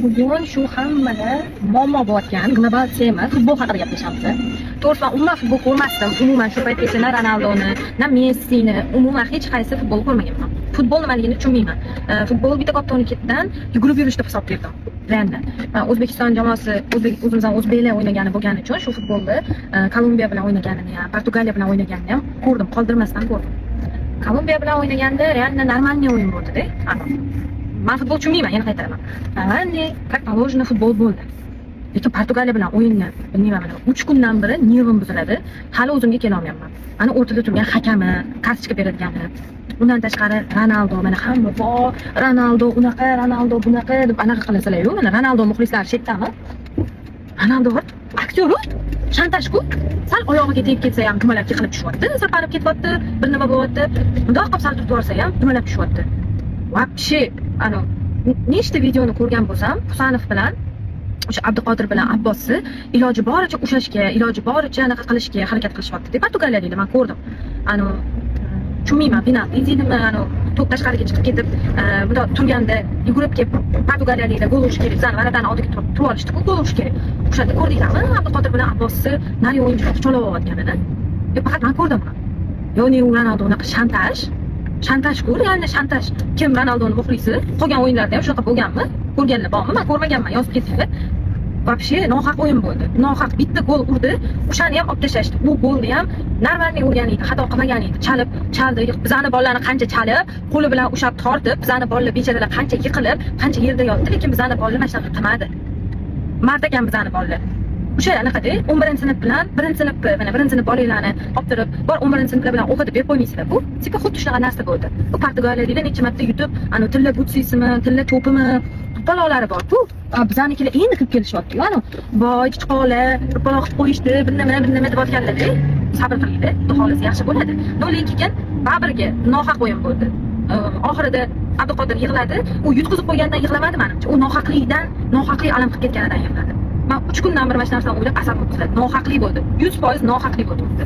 Bugun shu hammada muammo bo'layotgan global tema, futbol haqida gaplashamiz. To'g'risi, man umuman futbol ko'rmasdim. Umuman shu paytgacha na Ronaldoni, na Messini, umuman hech qaysi futbol ko'rmaganman. Futbol nimaligini tushunmayman. Futbol bitta katta ketidan yugurib yurish deb hisoblaydim. Реально. Man O'zbekiston jamoasi, o'zbek, o'zimizdan o'zbeklar o'ynagani bo'lgani uchun shu futbolni Kolumbiya bilan o'ynaganini ham, Portugaliya bilan o'ynaganini ham ko'rdim, qoldirmasdan ko'rdim. Kolumbiya bilan o'ynaganda реально нормальный o'yin bo'ldi-da. Man futbol tushunmayman, yana qaytaraman. Нормальный, как положено, futbol bo'ldi. Lekin Portugaliya bilan o'yinni, bilmayman, mana 3 kundan beri nervim buziladi. Hali o'zimga kela olmayapman. Ana o'rtada turgan hakami, kartochka beradigani. Undan tashqari Ronaldo, mana hamma "Vo, Ronaldo unaqa, Ronaldo bunaqa" deb anaqa qilasalar-yu. Mana Ronaldo muxlislari chetdami? Ronaldo aktyor-u, shantaj-ku. Sal oyog'iga tegib ketsa ham dumalab yiqilib tushyapti, sirpanib ketyapti, bir nima bo'lyapti. Bundoq qilib sal turib yuborsa ham dumalab tushyapti. Вообще, ano nechta videoni ko'rgan bo'lsam, Husanov bilan o'sha Abduqodir bilan Abbosni iloji boricha ushlashga, iloji boricha anaqa qilishga harakat qilishyapti. Portugaliyaliklar man ko'rdim. Ano tushunmayman, penalti deydimi, ano to'p tashqariga chiqib ketib, bundoq turganda yugurib kelib portugaliyaliklar gol urish kerak, bizani ворота ni oldiga turib olishdi-ku, gol urish kerak. O'shanda ko'rdinglarmi Abduqodir bilan Abbosni nari o'yinchini quchoqlab olayotganini? Yo, faqat man ko'rdimmi? Yo, ne u Ronaldo unaqa shantaj? Shantaj-ku, реально shantaj. Kim Ronaldoni muxlisi? Qolgan o'yinlarda ham shunaqa bo'lganmi? Ko'rganlar bormi? Man ko'rmaganman, yozib ketinglar. Вообще nohaq o'yin bo'ldi. Nohaq bitta gol urdi, o'shani ham olib tashlashdi. U golni ham нормальный urgan edi, xato qilmagan edi. Chalib, chaldi. Bizani bolalarni qancha chalib, qo'li bilan ushlab tortib, bizani bolalar bechoralar qancha yiqilib, qancha yerda yotdi, lekin bizani bolalar mana shunaqa qilmadi. Mard ekan bizani bolalar. O'sha anaqada 11 sinf bilan 1 sinf, mana 1 sinf bolalarni olib turib, bor 11 sinflar bilan o'qitib berib qo'ymaysizlar. Bu типа xuddi shunaqa narsa bo'ldi. Bu portugaliyaliklar necha marta yutib, ana tilla butsisimi, tilla to'pimi, to'polonlari bor. Bu bizanikilar endi kirib kelishyapti-yu, ana voy, chichqonlar to'polon qilib qo'yishdi, bir nima, bir nima deyotganlar. Sabr qilinglar, xudo xohlasa yaxshi bo'ladi. Но lekin baribirga nohaq o'yin bo'ldi. Oxirida Abduqodir yig'ladi. U yutqizib qo'ygandan yig'lamadi manimcha. U nohaqlikdan, nohaqlik alam qilib ketganidan yig'ladi. Man 3 kundan beri mana shu narsani o'ylab asabim buziladi. Nohaqlik bo'ldi. 100% nohaqlik bo'ldi.